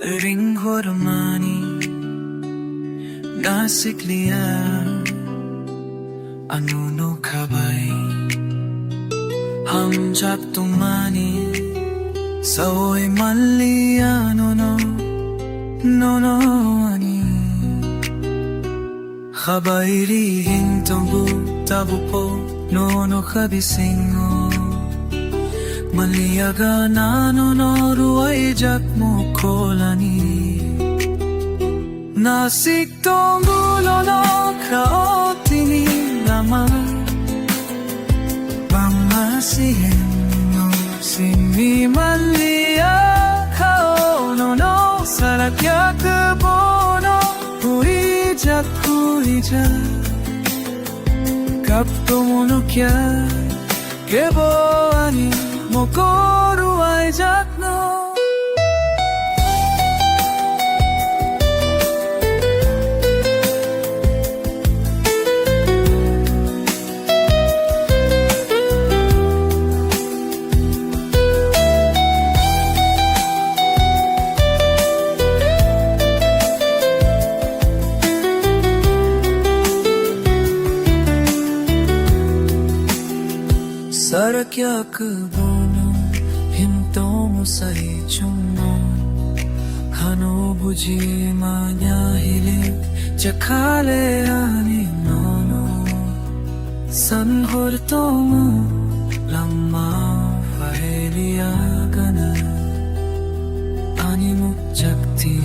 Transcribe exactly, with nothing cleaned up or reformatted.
Ringhormani nasikliya, ano no khabai hamjak tongmani sawi manliya nono, nono ani. Khabairi hin tongo tabukbo nono kha bisingo. Manliya gana nono ruwaijak mokholani. Nasik tongo nono kha o tini lama. Bangma siyenno simi manliya kha o nono sarakya khe bono. Huijak, huijak, kap to mono kya, kebo ani mokol ruwaijakno. Sarakya khe bono himtomo sai chungno. Khano buji manya hili chakhale ani nono. San hor tongo lama phailiya gana. Ani mukchak ti